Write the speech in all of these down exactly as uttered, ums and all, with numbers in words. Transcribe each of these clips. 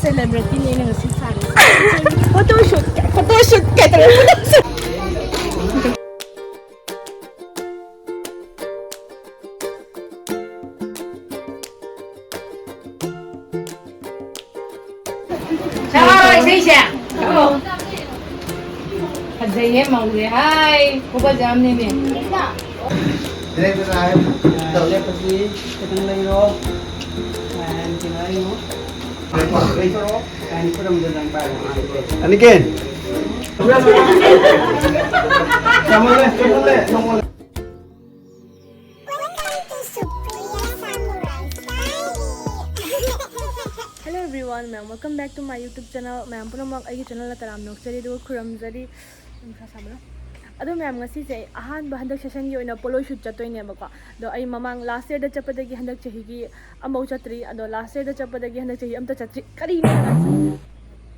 Celebrity ꯅꯦ ꯑꯩꯅ ꯉꯁꯤ ꯁꯥꯔꯤꯁꯦ꯫ Photoshoot, photoshoot ꯀꯩ ꯇꯧꯔꯦ? ꯁꯥꯔꯣ ꯏꯁꯩꯁꯦ꯫ ꯁꯥꯔꯣ꯫ ꯐꯖꯩꯌꯦ ꯃꯧꯁꯦ꯫ ꯍꯥꯏ꯫ ꯈꯨꯐꯖ ꯑꯃꯅꯦꯃꯤ꯫ ꯂꯦꯞꯄꯁꯤ꯫ ꯈꯤꯇꯪ ꯂꯩꯔꯣ꯫ ꯂꯥꯏꯟ ꯈꯤꯇꯪ ꯂꯩꯔꯣ꯫ ꯂꯥꯏꯟ ꯈꯨꯔꯨꯝꯗ ꯅꯪ ꯄꯥꯏꯔꯣ꯫ ꯑꯅꯤꯀꯦꯟ꯫ ꯆꯃꯜꯂꯦ, ꯆꯃꯜꯂꯦ, ꯆꯃꯜꯂꯦ꯫ Hello everyone, ma'am, welcome back to my YouTube channel. ꯃꯌꯥꯝ ꯄꯨꯝꯅꯃꯛ ꯑꯩꯒꯤ ꯆꯦꯅꯦꯜꯗ ꯇꯔꯥꯝꯅ ꯑꯣꯛꯆꯔꯤ ꯑꯗꯨꯒ ꯈꯨꯔꯨꯝꯖꯔꯤ꯫ ꯅꯨꯡꯁꯥ ꯁꯥꯕꯅ꯫ ꯑꯗꯣ ꯃꯌꯥꯝ, ꯉꯁꯤꯁꯦ ꯑꯩ ꯑꯍꯥꯟꯕ ꯍꯟꯗꯛ ꯁꯦꯁꯟꯒꯤ ꯑꯣꯏꯅ ꯄꯣꯂꯣꯏ ꯁꯨꯠ ꯆꯠꯇꯣꯏꯅꯦꯕꯀꯣ꯫ ꯑꯗꯣ ꯑꯩ ꯃꯃꯥꯡ ꯂꯥꯁ ꯌꯔꯗ ꯆꯠꯄꯗꯒꯤ ꯍꯟꯗꯛ ꯆꯍꯤꯒꯤ ꯑꯃꯐꯥꯎ ꯆꯠꯇ꯭ꯔꯤ꯫ ꯑꯗꯣ ꯂꯥꯁ ꯌꯔꯗ ꯆꯠꯄꯗꯒꯤ ꯍꯟꯗꯛ ꯆꯍꯤ ꯑꯝꯇ ꯆꯠꯇ꯭ꯔꯤ꯫ ꯀꯔꯤꯅꯣ?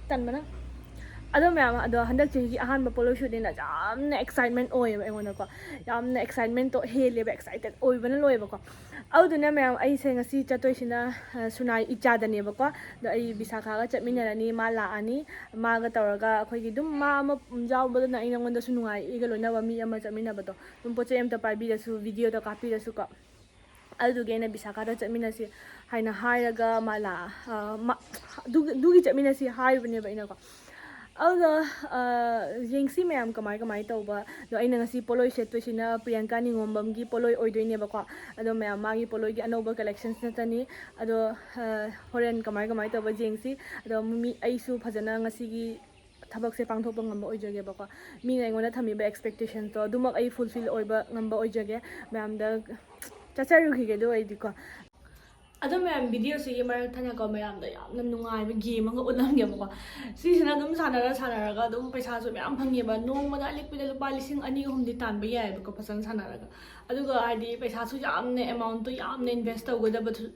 ꯇꯟꯕꯅ꯫ ꯑꯗꯣ ꯃꯌꯥꯝ, ꯑꯗꯣ ꯍꯟꯗꯛ ꯆꯍꯤꯒꯤ ꯑꯍꯥꯟꯕ ꯄꯣꯂꯣꯏ ꯁꯨꯠꯅꯤꯅ ꯌꯥꯝꯅ ꯑꯦꯛꯁꯥꯏꯠꯃꯦꯟ ꯑꯣꯏꯌꯦꯕ ꯑꯩꯉꯣꯟꯗꯀꯣ꯫ ꯌꯥꯝꯅ ꯑꯦꯛꯁꯥꯏꯠꯃꯦꯟꯇꯣ ꯍꯦꯜꯂꯦꯕ, ꯑꯦꯛꯁꯥꯏꯇꯦꯠ ꯑꯣꯏꯕꯅ ꯂꯣꯏꯌꯦꯕꯀꯣ꯫ ꯑꯗꯨꯗꯨꯅ ꯃꯌꯥꯝ, ꯑꯩꯁꯦ ꯉꯁꯤ ꯆꯠꯇꯣꯏꯁꯤꯅ, ꯑ, ꯁꯨꯅꯥꯏ ꯏꯆꯥꯗꯅꯦꯕꯀꯣ꯫ ꯑꯗꯣ ꯑꯩ ꯕꯤꯁꯥꯈꯥꯒ ꯆꯠꯃꯤꯟꯅꯔꯅꯤ, ꯃꯥ ꯂꯥꯛꯑꯅꯤ꯫ ꯃꯥꯒ ꯇꯧꯔꯒ ꯑꯩꯈꯣꯏꯒꯤ ꯑꯗꯨꯝ ꯃꯥ ꯑꯃ ꯌꯥꯎꯕꯗꯨꯅ ꯑꯩ ꯅꯉꯣꯟꯗꯁꯨ ꯅꯨꯡꯉꯥꯏ, ꯑꯩꯒ ꯂꯣꯏꯅꯕ ꯃꯤ ꯑꯃ ꯆꯠꯃꯤꯟꯅꯕꯗꯣ꯫ ꯑꯗꯨꯝ ꯄꯣꯠ ꯆꯩ ꯑꯝꯇ ꯄꯥꯏꯕꯤꯔꯁꯨ, ꯚꯤꯗꯤꯑꯣꯗ ꯀꯥꯞꯄꯤꯔꯁꯨꯀꯣ꯫ ꯑꯗꯨꯗꯨꯒꯤ ꯑꯩꯅ ꯕꯤꯁꯥꯈꯥꯗ ꯆꯠꯃꯤꯟꯅꯁꯤ ꯍꯥꯏꯅ ꯍꯥꯏꯔꯒ ꯃꯥ ꯂꯥꯛ-, ꯑ, ꯃꯥ-, ꯑꯗꯨꯒꯤ, ꯑꯗꯨꯒꯤ ꯆꯠꯃꯤꯟꯅꯁꯤ ꯍꯥꯏꯔꯤꯕꯅꯦꯕ ꯑꯩꯅꯀꯣ꯫ ꯑꯗꯨꯒ, ꯑ, ꯌꯦꯡꯁꯤ ꯃꯌꯥꯝ ꯀꯃꯥꯏ ꯀꯃꯥꯏ ꯇꯧꯕ꯫ ꯑꯗꯣ ꯑꯩꯅ ꯉꯁꯤ ꯄꯣꯠꯂꯣꯏ ꯁꯦꯠꯇꯣꯏꯁꯤꯅ ꯄ꯭ꯔꯤꯌꯥꯡꯀꯥ ꯅꯤꯉꯣꯝꯕꯝꯒꯤ ꯄꯣꯠꯂꯣꯏ ꯑꯣꯏꯗꯣꯏꯅꯦꯕꯀꯣ꯫ ꯑꯗꯣ ꯃꯌꯥꯝ ꯃꯥꯒꯤ ꯄꯣꯠꯂꯣꯏꯒꯤ ꯑꯅꯧꯕ ꯀꯂꯦꯛꯁꯟꯁ ꯉꯥꯛꯇꯅꯤ꯫ ꯑꯗꯣ, ꯑ, ꯍꯣꯔꯦꯟ ꯀꯃꯥꯏ ꯀꯃꯥꯏ ꯇꯧꯕ ꯌꯦꯡꯁꯤ꯫ ꯑꯗꯣ ꯃꯤ, ꯑꯩꯁꯨ ꯐꯖꯅ ꯉꯁꯤꯒꯤ ꯊꯕꯛꯁꯦ ꯄꯥꯡꯊꯣꯛꯄ ꯉꯝꯕ ꯑꯣꯏꯖꯒꯦꯕꯀꯣ꯫ ꯃꯤꯅ ꯑꯩꯉꯣꯟꯗ ꯊꯝꯃꯤꯕ ꯑꯦꯛꯁꯄꯦꯛꯇꯦꯁꯟꯁꯇꯣ ꯑꯗꯨꯃꯛ ꯑꯩ ꯐꯨꯜꯐꯤꯜ ꯑꯣꯏꯕ ꯉꯝꯕ ꯑꯣꯏꯖꯒꯦ꯫ ꯃꯌꯥꯝꯗ ꯆꯠꯆꯔꯨꯈꯤꯒꯦ ꯑꯗꯨ ꯑꯣꯏꯔꯗꯤꯀꯣ꯫ ꯑꯗꯣ ꯃꯌꯥꯝ, ꯚꯤꯗꯤꯑꯣꯁꯤꯒꯤ ꯃꯔꯛ ꯊꯠꯅꯀꯣ, ꯃꯌꯥꯝꯗ ꯌꯥꯝꯅ ꯅꯨꯡꯉꯥꯏꯕ ꯒꯦꯝ ꯑꯃꯒ ꯎꯠꯂꯝꯒꯦꯕꯀꯣ꯫ ꯁꯤꯁꯤꯅ ꯑꯗꯨꯝ ꯁꯥꯟꯅꯔ ꯁꯥꯟꯅꯔꯒ ꯑꯗꯨꯝ ꯄꯩꯁꯥꯁꯨ ꯃꯌꯥꯝ ꯐꯪꯉꯦꯕ꯫ ꯅꯣꯡꯃꯗ ꯑꯂꯤꯛꯄꯗ ꯂꯨꯄꯥ ꯂꯤꯁꯤꯡ ꯑꯅꯤ ꯑꯍꯨꯝꯗꯤ ꯇꯥꯟꯕ ꯌꯥꯏꯑꯕꯀꯣ, ꯐꯖꯅ ꯁꯥꯟꯅꯔꯒ꯫ ꯑꯗꯨꯒ ꯍꯥꯏꯗꯤ ꯄꯩꯁꯥꯁꯨ ꯌꯥꯝꯅ, ꯑꯦꯃꯥꯎꯟꯠꯇꯣ ꯌꯥꯝꯅ ꯏꯟꯚꯦꯁ ꯇꯧꯒꯗꯕꯁꯨ,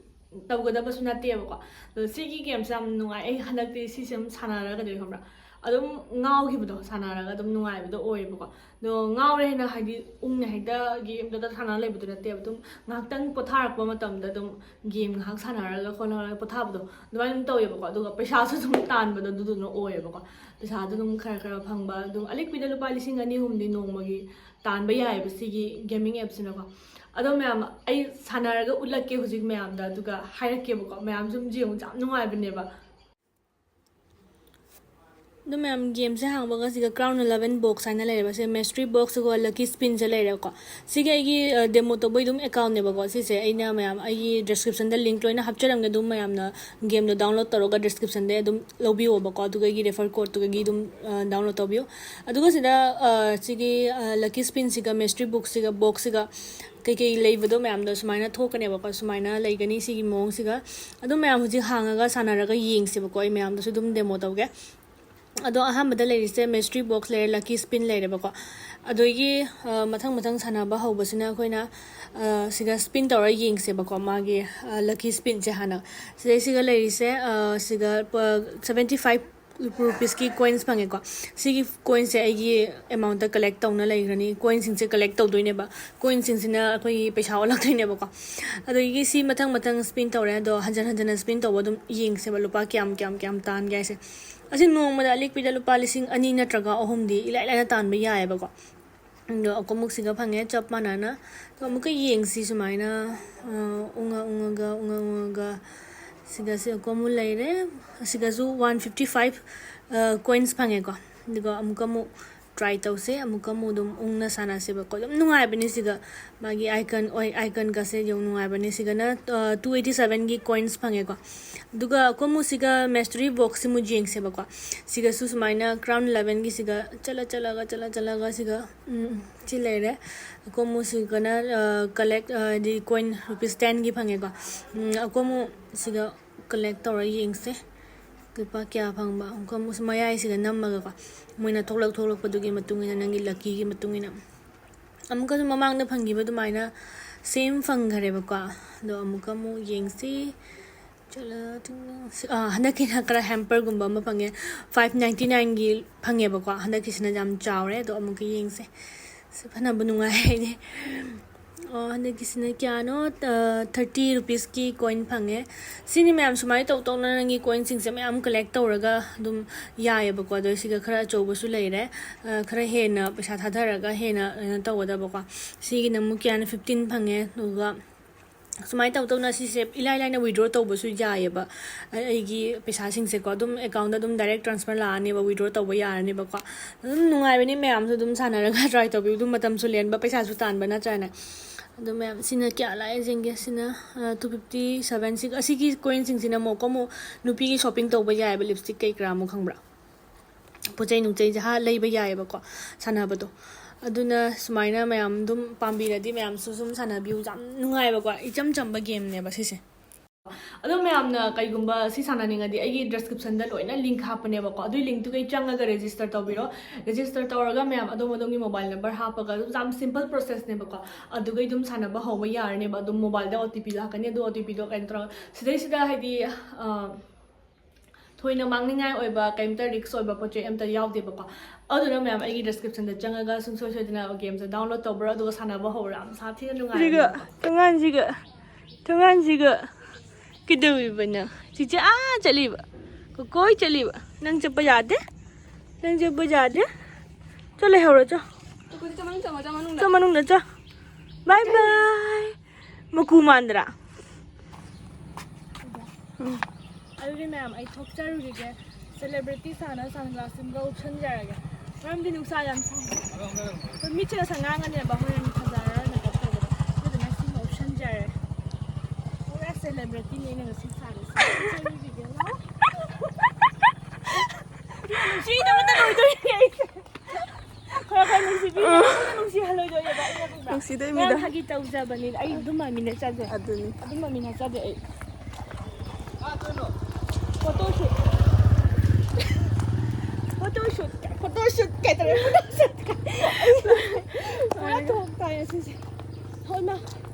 ꯇꯧꯒꯗꯕꯁꯨ ꯅꯠꯇꯦꯕꯀꯣ꯫ ꯑꯗꯣ ꯁꯤꯒꯤ ꯒꯦꯝꯁꯦ ꯌꯥꯝ ꯅꯨꯡꯉꯥꯏ꯫ ꯑꯩ ꯍꯟꯗꯛꯇꯤ ꯁꯤꯁꯦ ꯑꯗꯨꯝ ꯁꯥꯟꯅꯔꯒꯗꯤ, ꯈꯪꯕ꯭ꯔꯥ, ꯑꯗꯨꯝ ꯉꯥꯎꯈꯤꯕꯗꯣ, ꯁꯥꯟꯅꯔꯒ ꯑꯗꯨꯝ ꯅꯨꯡꯉꯥꯏꯕꯗꯣ ꯑꯣꯏꯌꯦꯕꯀꯣ꯫ ꯑꯗꯣ ꯉꯥꯎꯔꯦ ꯍꯥꯏꯅ ꯍꯥꯏꯗꯤ ꯎꯪꯅ ꯍꯦꯛꯇ ꯒꯦꯝꯗꯨꯗ ꯁꯥꯟꯅ ꯂꯩꯕꯗꯨ ꯅꯠꯇꯦꯕ꯫ ꯑꯗꯨꯝ ꯉꯥꯏꯍꯥꯛꯇꯪ ꯄꯣꯊꯥꯔꯛꯄ ꯃꯇꯝꯗ ꯑꯗꯨꯝ ꯒꯦꯝ ꯉꯥꯏꯍꯥꯛ ꯁꯥꯟꯅꯔꯒ ꯈꯣꯠꯅꯔꯒ ꯄꯣꯊꯥꯕꯗꯣ ꯑꯗꯨꯃꯥꯏꯅ ꯑꯗꯨꯝ ꯇꯧꯋꯦꯕꯀꯣ꯫ ꯑꯗꯨꯒ ꯄꯩꯁꯥꯁꯨ ꯑꯗꯨꯝ ꯇꯥꯟꯕꯗꯣ ꯑꯗꯨꯗꯨꯅ ꯑꯣꯏꯌꯦꯕꯀꯣ꯫ ꯄꯩꯁꯥꯗꯣ ꯑꯗꯨꯝ ꯈꯔ ꯈꯔ ꯐꯪꯕ, ꯑꯗꯨꯝ ꯑꯂꯤꯛꯄꯤꯗ ꯂꯨꯄꯥ ꯂꯤꯁꯤꯡ ꯑꯅꯤ ꯑꯍꯨꯝꯗꯤ ꯅꯣꯡꯃꯒꯤ ꯇꯥꯟꯕ ꯌꯥꯏꯑꯕ ꯁꯤꯒꯤ ꯒꯦꯃꯤꯡ ꯑꯦꯞꯁꯤꯅꯀꯣ꯫ ꯑꯗꯣ ꯃꯌꯥꯝ, ꯑꯩ ꯁꯥꯟꯅꯔꯒ ꯎꯠꯂꯛꯀꯦ ꯍꯧꯖꯤꯛ ꯃꯌꯥꯝꯗ, ꯑꯗꯨꯒ ꯍꯥꯏꯔꯛꯀꯦꯕꯀꯣ꯫ ꯃꯌꯥꯝꯁꯨ ꯑꯗꯨꯝ ꯌꯦꯡꯉꯨ, ꯌꯥꯝ ꯅꯨꯡꯉꯥꯏꯕꯅꯦꯕ꯫ ꯑꯗꯨ ꯃꯌꯥꯝ, ꯒꯦꯝꯁꯦ ꯍꯥꯡꯕꯒ ꯁꯤꯒ Crown Eleven Box ꯍꯥꯏꯅ ꯂꯩꯔꯦꯕ꯫ ꯁꯤ Mystery Box ꯑꯗꯨꯒ Lucky Spinꯁꯦ ꯂꯩꯔꯦꯀꯣ꯫ ꯁꯤꯒꯤ ꯑꯩꯒꯤ, ꯑ, demo ꯇꯧꯕꯩ ꯑꯗꯨꯝ accountꯅꯦꯕꯀꯣ꯫ ꯁꯤꯁꯦ ꯑꯩꯅ ꯃꯌꯥꯝ ꯑꯩꯒꯤ descriptionꯗ link ꯂꯣꯏꯅ ꯍꯥꯞꯆꯔꯝꯒꯦ꯫ ꯑꯗꯨꯝ ꯃꯌꯥꯝꯅ gameꯗꯣ download ꯇꯧꯔꯒ descriptionꯗ ꯑꯗꯨꯝ ꯂꯧꯕꯤꯌꯣꯕꯀꯣ꯫ ꯑꯗꯨꯒ ꯑꯩꯒꯤ refer codeꯇꯨꯒꯤ ꯑꯗꯨꯝ, ꯑ, download ꯇꯧꯕꯤꯌꯣ꯫ ꯑꯗꯨꯒ ꯁꯤꯗ, ꯑ, ꯁꯤꯒꯤ, ꯑ, Lucky Spinꯁꯤꯒ Mystery Boxꯁꯤꯒ, boxꯁꯤꯒ ꯀꯩꯀꯩ ꯂꯩꯕꯗꯣ ꯃꯌꯥꯝꯗꯣ ꯁꯨꯃꯥꯏꯅ ꯊꯣꯛꯀꯅꯦꯕꯀꯣ꯫ ꯁꯨꯃꯥꯏꯅ ꯂꯩꯒꯅꯤ ꯁꯤꯒꯤ ꯃꯑꯣꯡꯁꯤꯒ꯫ ꯑꯗꯨꯝ ꯃꯌꯥꯝ ꯍꯧꯖꯤꯛ ꯍꯥꯡꯉꯒ ꯁꯥꯟꯅꯔꯒ ꯌꯦꯡꯁꯦꯕꯀꯣ꯫ ꯑꯩ ꯃꯌꯥꯝꯗꯁꯨ ꯑꯗꯨꯝ demo ꯇꯧꯒꯦ꯫ ꯑꯗꯣ ꯑꯍꯥꯟꯕꯗ ꯂꯩꯔꯤꯁꯦ Mystery Box ꯂꯩꯔꯦ, Lucky Spin ꯂꯩꯔꯦꯕꯀꯣ꯫ ꯑꯗꯨꯗꯒꯤ, ꯑ, ꯃꯊꯪ ꯃꯊꯪ ꯁꯥꯟꯅꯕ ꯍꯧꯕꯁꯤꯅ ꯑꯩꯈꯣꯏꯅ, ꯑ, ꯁꯤꯒ spin ꯇꯧꯔ ꯌꯦꯡꯁꯦꯕꯀꯣ, ꯃꯥꯒꯤ, ꯑ, Lucky Spinꯁꯦ ꯍꯥꯟꯅ꯫ ꯁꯤꯗꯩꯁꯤꯒ ꯂꯩꯔꯤꯁꯦ, ꯑ, ꯁꯤꯒ, ꯑ, seventy five rupeesꯀꯤ coins ꯐꯪꯉꯦꯀꯣ꯫ ꯁꯤꯒꯤ coinsꯁꯦ ꯑꯩꯒꯤ amountꯇ collect ꯇꯧꯅ ꯂꯩꯈ꯭ꯔꯅꯤ꯫ Coinsꯁꯤꯡꯁꯦ collect ꯇꯧꯗꯣꯏꯅꯦꯕ꯫ Coinsꯁꯤꯡꯁꯤꯅ ꯑꯩꯈꯣꯏꯒꯤ ꯄꯩꯁꯥ ꯑꯣꯜꯂꯛꯇꯣꯏꯅꯦꯕꯀꯣ꯫ ꯑꯗꯒꯤ ꯁꯤ ꯃꯊꯪ ꯃꯊꯪ spin ꯇꯧꯔꯦ꯫ ꯑꯗꯣ ꯍꯟꯖꯟ ꯍꯟꯖꯟꯅ spin ꯇꯧꯕ ꯑꯗꯨꯝ ꯌꯦꯡꯁꯦꯕ, ꯂꯨꯄꯥ ꯀꯌꯥꯝ, ꯀꯌꯥꯝ, ꯀꯌꯥꯝ ꯇꯥꯟꯒꯦ ꯍꯥꯏꯁꯦ꯫ ꯑꯁꯤ ꯅꯣꯡꯃꯗ ꯑꯂꯤꯛꯄꯤꯗ ꯂꯨꯄꯥ ꯂꯤꯁꯤꯡ ꯑꯅꯤ ꯅꯠꯇ꯭ꯔꯒ ꯑꯍꯨꯝꯗꯤ ꯏꯂꯥꯏ ꯂꯥꯏꯅ ꯇꯥꯟꯕ ꯌꯥꯏꯑꯕꯀꯣ꯫ ꯑꯗꯣ ꯑꯀꯣꯃꯨꯛꯁꯤꯒ ꯐꯪꯉꯦ, ꯆꯞ ꯃꯥꯟꯅꯅ꯫ ꯑꯗꯣ ꯑꯃꯨꯛꯀ ꯌꯦꯡꯁꯤ ꯁꯨꯃꯥꯏꯅ, ꯑ, ꯎꯪꯉ ꯎꯪꯉꯒ, ꯎꯪꯉ ꯎꯪꯉꯒ, ꯁꯤꯒꯁꯤ ꯑꯀꯣꯃꯨꯛ ꯂꯩꯔꯦ꯫ ꯑꯁꯤꯒꯁꯨ one fifty five, ꯑ, coins ꯐꯪꯉꯦꯀꯣ꯫ ꯑꯗꯨꯒ ꯑꯃꯨꯛꯀ ꯑꯃꯨꯛ try ꯇꯧꯁꯦ꯫ ꯑꯃꯨꯛꯀ ꯑꯃꯨꯛ ꯑꯗꯨꯝ ꯎꯪꯅ ꯁꯥꯟꯅꯁꯦꯕꯀꯣ꯫ ꯑꯗꯨꯝ ꯅꯨꯡꯉꯥꯏꯕꯅꯦ ꯁꯤꯒ꯫ ꯃꯥꯒꯤ icon, ꯍꯣꯏ, iconꯒꯁꯦ ꯌꯥꯝ ꯅꯨꯡꯉꯥꯏꯕꯅꯦ꯫ ꯁꯤꯒꯅ, ꯑ, two eighty sevenꯒꯤ coins ꯐꯪꯉꯦꯀꯣ꯫ ꯑꯗꯨꯒ ꯑꯩꯈꯣꯏ ꯑꯃꯨꯛ ꯁꯤꯒ Mystery Boxꯁꯤ ꯑꯃꯨꯛ ꯌꯦꯡꯁꯦꯕꯀꯣ꯫ ꯁꯤꯒꯁꯨ ꯁꯨꯃꯥꯏꯅ Crown Elevenꯒꯤ ꯁꯤꯒ ꯆꯠꯂ ꯆꯠꯂꯒ, ꯆꯠꯂ ꯆꯠꯂꯒ ꯁꯤꯒ, ꯎꯝ, ꯁꯤ ꯂꯩꯔꯦ꯫ ꯑꯩꯈꯣꯏ ꯑꯃꯨꯛ ꯁꯤꯒꯅ, ꯑ, collect, ꯑ, ꯍꯥꯏꯗꯤ coin rupees tenꯒꯤ ꯐꯪꯉꯦꯀꯣ꯫ ꯎꯝ, ꯑꯩꯈꯣꯏ ꯑꯃꯨꯛ ꯁꯤꯒ collect ꯇꯧꯔ ꯌꯦꯡꯁꯦ꯫ ꯂꯨꯄꯥ ꯀꯌꯥ ꯐꯪꯕ? ꯑꯃꯨꯛꯀ ꯑꯃꯨꯛ ꯃꯌꯥꯏꯁꯤꯗ ꯅꯝꯃꯒꯀꯣ, ꯃꯣꯏꯅ ꯊꯣꯛꯂꯛ ꯊꯣꯛꯂꯛꯄꯗꯨꯒꯤ ꯃꯇꯨꯡ ꯏꯟꯅ, ꯅꯪꯒꯤ luckyꯒꯤ ꯃꯇꯨꯡ ꯏꯟꯅ꯫ ꯑꯃꯨꯛꯀꯁꯨ ꯃꯃꯥꯡꯗ ꯐꯪꯈꯤꯕ ꯑꯗꯨꯃꯥꯏꯅ same ꯐꯪꯈꯔꯦꯕꯀꯣ꯫ ꯑꯗꯣ ꯑꯃꯨꯛꯀ ꯑꯃꯨꯛ ꯌꯦꯡꯁꯤ꯫ ꯆꯠꯂ ꯊꯨꯡꯅ-, ꯁꯤ-, ꯑꯥ, ꯍꯟꯗꯛꯀꯤꯅ ꯈꯔ ꯍꯦꯝꯄꯔꯒꯨꯝꯕ ꯑꯃ ꯐꯪꯉꯦ꯫ ꯐꯥꯏꯚ ꯅꯥꯏꯟꯇꯤ ꯅꯥꯏꯟꯒꯤ ꯐꯪꯉꯦꯕꯀꯣ꯫ ꯍꯟꯗꯛꯀꯤꯁꯤꯅ ꯌꯥꯝ ꯆꯥꯎꯔꯦ꯫ ꯑꯗꯣ ꯑꯃꯨꯛꯀ ꯌꯦꯡꯁꯦ꯫ ꯁꯤ ꯐꯅꯕ ꯅꯨꯡꯉꯥꯏ ꯍꯥꯏꯅꯦ꯫ ꯑꯣ, ꯍꯟꯗꯛꯀꯤꯁꯤꯅ ꯀꯌꯥꯅꯣ? ꯑꯥ, ꯊꯥꯔꯇꯤ ꯔꯨꯄꯤꯁꯀꯤ ꯀꯣꯏꯟ ꯐꯪꯉꯦ꯫ ꯁꯤꯅꯤ ꯃꯌꯥꯝ, ꯁꯨꯃꯥꯏꯅ ꯇꯧ ꯇꯧꯅ ꯅꯪꯒꯤ ꯀꯣꯏꯟꯁꯤꯡꯁꯦ ꯃꯌꯥꯝ ꯀꯂꯦꯛ ꯇꯧꯔꯒ ꯑꯗꯨꯝ ꯌꯥꯏꯑꯕꯀꯣ꯫ ꯑꯗꯣ ꯁꯤꯒ ꯈꯔ ꯑꯆꯧꯕꯁꯨ ꯂꯩꯔꯦ꯫ ꯑꯥ, ꯈꯔ ꯍꯦꯟꯅ ꯄꯩꯁꯥ ꯊꯥꯗꯔꯒ ꯍꯦꯟꯅ ꯀꯩꯅꯣ ꯇꯧꯒꯗꯕꯀꯣ꯫ ꯁꯤꯒꯤꯅ ꯑꯃꯨꯛ ꯀꯌꯥꯅꯣ? ꯐꯤꯐꯇꯤꯟ ꯐꯪꯉꯦ꯫ ꯑꯗꯨꯒ ꯁꯨꯃꯥꯏꯅ ꯇꯧ ꯇꯧꯅ ꯁꯤꯁꯦ ꯏꯂꯥꯏ ꯂꯥꯏꯅ withdraw ꯇꯧꯕꯁꯨ ꯌꯥꯏꯑꯕ꯫ ꯑꯩꯒꯤ ꯄꯩꯁꯥꯁꯤꯡꯁꯦꯀꯣ ꯑꯗꯨꯝ ꯑꯦꯀꯥꯎꯟꯗ ꯑꯗꯨꯝ direct transfer ꯂꯥꯛꯑꯅꯦꯕ, withdraw ꯇꯧꯕ ꯌꯥꯔꯅꯦꯕꯀꯣ꯫ ꯑꯗꯨꯝ ꯅꯨꯡꯉꯥꯏꯕꯅꯤ, ꯃꯌꯥꯝꯁꯨ ꯑꯗꯨꯝ ꯁꯥꯟꯅꯔꯒ try ꯇꯧꯕꯤꯌꯨ꯫ ꯑꯗꯨꯝ ꯃꯇꯝꯁꯨ ꯂꯦꯟꯕ, ꯄꯩꯁꯥꯁꯨ ꯇꯥꯟꯕ ꯅꯠꯇ꯭ꯔꯥꯅꯦ? ꯑꯗꯣ ꯃꯌꯥꯝ, ꯁꯤꯅ ꯀꯌꯥ ꯂꯥꯛꯑꯦ ꯌꯦꯡꯒꯦ꯫ ꯁꯤꯅ, ꯑ, two fifty seven꯫ ꯁꯤ, ꯑꯁꯤꯒꯤ ꯀꯣꯏꯟꯁꯤꯡꯁꯤꯅ ꯑꯃꯨꯛꯀꯣ ꯑꯃꯨꯛ ꯅꯨꯄꯤꯒꯤ shopping ꯇꯧꯕ ꯌꯥꯏꯑꯕ, ꯂꯤꯞꯁꯇꯤꯛ ꯀꯩ ꯀꯔꯥ ꯑꯃꯨꯛ, ꯈꯪꯕ꯭ꯔꯥ? ꯄꯣꯠ ꯆꯩ ꯅꯨꯡꯆꯩꯁꯦ ꯍꯥ ꯂꯩꯕ ꯌꯥꯏꯑꯕꯀꯣ, ꯁꯥꯟꯅꯕꯗꯣ꯫ ꯑꯗꯨꯅ ꯁꯨꯃꯥꯏꯅ ꯃꯌꯥꯝ ꯑꯗꯨꯝ ꯄꯥꯝꯕꯤꯔꯗꯤ ꯃꯌꯥꯝꯁꯨ ꯁꯨꯝ ꯁꯥꯟꯅꯕꯤꯌꯨ꯫ ꯌꯥꯝ ꯅꯨꯡꯉꯥꯏꯕꯀꯣ, ꯏꯆꯝ ꯆꯝꯕ ꯒꯦꯝꯅꯦꯕ ꯁꯤꯁꯦ꯫ ꯑꯗꯣ ꯃꯌꯥꯝꯅ ꯀꯩꯒꯨꯝꯕ ꯁꯤ ꯁꯥꯟꯅꯅꯤꯡꯉꯗꯤ ꯑꯩꯒꯤ ꯗꯤꯁꯀ꯭ꯔꯤꯞꯁꯟꯗ ꯂꯣꯏꯅ ꯂꯤꯡꯛ ꯍꯥꯞꯄꯅꯦꯕꯀꯣ꯫ ꯑꯗꯨꯏ ꯂꯤꯡꯛꯇꯨꯒꯩ ꯆꯪꯉꯒ ꯔꯦꯖꯤꯁꯇꯔ ꯇꯧꯕꯤꯔꯣ꯫ ꯔꯦꯖꯤꯁꯇꯔ ꯇꯧꯔꯒ ꯃꯌꯥꯝ ꯑꯗꯣꯝ ꯑꯗꯣꯝꯒꯤ ꯃꯣꯕꯥꯏꯜ ꯅꯝꯕꯔ ꯍꯥꯞꯄꯒ ꯑꯗꯨꯝ ꯌꯥꯝ ꯁꯤꯝꯄꯜ ꯄ꯭ꯔꯣꯁꯦꯁꯅꯦꯕꯀꯣ꯫ ꯑꯗꯨꯒꯩ ꯑꯗꯨꯝ ꯁꯥꯟꯅꯕ ꯍꯧꯕ ꯌꯥꯔꯅꯦꯕ꯫ ꯑꯗꯨꯝ ꯃꯣꯕꯥꯏꯜꯗ ꯑꯣ ꯇꯤ ꯄꯤ ꯂꯥꯛꯀꯅꯤ꯫ ꯑꯗꯨ ꯑꯣ ꯇꯤ ꯄꯤꯗꯣ ꯀꯩꯅꯣ ꯇꯧꯔꯒ ꯁꯤꯗꯩꯁꯤꯗ ꯍꯥꯏꯗꯤ, ꯑ, ꯊꯣꯏꯅ ꯃꯥꯡꯅꯤꯡꯉꯥꯏ ꯑꯣꯏꯕ ꯀꯩꯝꯇ ꯔꯤꯛꯁ ꯑꯣꯏꯕ ꯄꯣꯠ ꯆꯩ ꯑꯝꯇ ꯌꯥꯎꯗꯦꯕꯀꯣ꯫ ꯑꯗꯨꯅ ꯃꯌꯥꯝ ꯑꯩꯒꯤ ꯗꯤꯁꯀ꯭ꯔꯤꯞꯁꯟꯗ ꯆꯪꯉꯒ ꯁꯨꯡꯁꯣꯏ ꯁꯣꯏꯗꯅ ꯒꯦꯝꯁꯦ ꯗꯥꯎꯟꯂꯣꯗ ꯇꯧꯕ꯭ꯔꯣ, ꯑꯗꯨꯒ ꯁꯥꯟꯅꯕ ꯍꯧꯔꯣ꯫ ꯌꯥꯝ ꯁꯥꯊꯤꯅ ꯅꯨꯡꯉꯥꯏꯕꯅꯦꯕꯀꯣ꯫ ꯊꯣꯡꯒꯥꯟꯁꯤꯒ, ꯊꯣꯡꯒꯥꯟꯁꯤꯒ ꯀꯩꯗꯧꯔꯤꯕꯅꯣ? ꯆꯤꯆꯦ ꯑꯥ ꯆꯠꯂꯤꯕ, ꯀꯣꯀꯣꯏ ꯆꯠꯂꯤꯕ꯫ ꯅꯪ ꯆꯠꯄ ꯌꯥꯗꯦ, ꯅꯪ ꯆꯠꯄ ꯌꯥꯗꯦ꯫ ꯆꯣ, ꯂꯩꯍꯧꯔꯣ, ꯆꯣ꯫ ꯆꯣ, ꯃꯅꯨꯡꯗ ꯆꯣ꯫ ꯕꯥꯏ ꯕꯥꯏ꯫ ꯃꯀꯨ ꯃꯥꯟꯗ꯭ꯔꯥ? ꯎꯝ꯫ ꯑꯗꯨꯗꯤ ꯃꯌꯥꯝ, ꯑꯩ ꯊꯣꯛꯆꯔꯨꯈꯤꯒꯦ꯫ ꯁꯦꯂꯦꯕ꯭ꯔꯤꯇꯤ ꯁꯥꯅ ꯁꯟꯒ꯭ꯂꯥꯁ ꯑꯃꯒ ꯎꯞꯁꯟꯖꯔꯒꯦ꯫ ꯃꯔꯝꯗꯤ ꯅꯨꯡꯁꯥ ꯌꯥꯝ ꯁꯥꯏ꯫ ꯑꯩꯈꯣꯏ ꯃꯤꯠꯁꯦ ꯉꯁꯥꯏ ꯉꯥꯡꯉꯅꯦꯕ, ꯍꯣꯔꯦꯟ ꯐꯖꯔꯔꯣꯏ ꯃꯦꯀꯞ ꯇꯧꯕꯗ꯫ ꯑꯗꯨꯗꯨꯅ ꯁꯤꯃ ꯎꯞꯁꯟꯖꯔꯦ꯫ ꯄꯨꯔꯥ ꯁꯦꯂꯦꯕ꯭ꯔꯤꯇꯤꯅꯤ ꯑꯩꯅ ꯉꯁꯤ ꯁꯥꯔꯤꯁꯦ꯫ ꯊꯣꯛꯆꯔꯨꯈꯤꯒꯦ꯫ ꯅꯨꯡꯁꯤꯗꯕꯗ ꯂꯣꯏꯗꯣꯏꯅꯦ ꯑꯩꯁꯦ꯫ ꯈꯔ ꯈꯔ ꯅꯨꯡꯁꯤꯕꯤꯌꯨ꯫ ꯑꯩꯉꯣꯟꯗ ꯅꯨꯡꯁꯤꯍꯜꯂꯣꯏꯗꯣꯏꯅꯦꯕ ꯑꯩꯅ, ꯈꯪꯕ꯭ꯔꯥ? ꯅꯨꯡꯁꯤꯗꯣꯏ ꯃꯤꯗ꯫ ꯉꯔꯥꯡ ꯐꯥꯒꯤ ꯇꯧꯖꯕꯅꯤ꯫ ꯑꯩ ꯑꯗꯨꯝ ꯃꯃꯤꯟꯅ ꯆꯥꯖꯩ꯫ ꯑꯗꯨꯅꯤ꯫ ꯑꯗꯨꯝ ꯃꯃꯤꯟꯅ ꯆꯥꯖꯩ ꯑꯩ꯫ ꯐꯣꯇꯣ ꯁꯨꯠ꯫ ꯐꯣꯇꯣ ꯁꯨꯠ꯫ ꯐꯣꯇꯣ ꯁꯨꯠ ꯀꯥꯏ ꯇꯧꯔꯦ? ꯐꯣꯇꯣ ꯁꯨꯠ ꯀꯥꯏ꯫ ꯄꯨꯔꯥ ꯇꯣꯛ ꯇꯥꯏ ꯉꯁꯤꯁꯦ꯫ ꯍꯣꯏ, ꯃꯥ꯫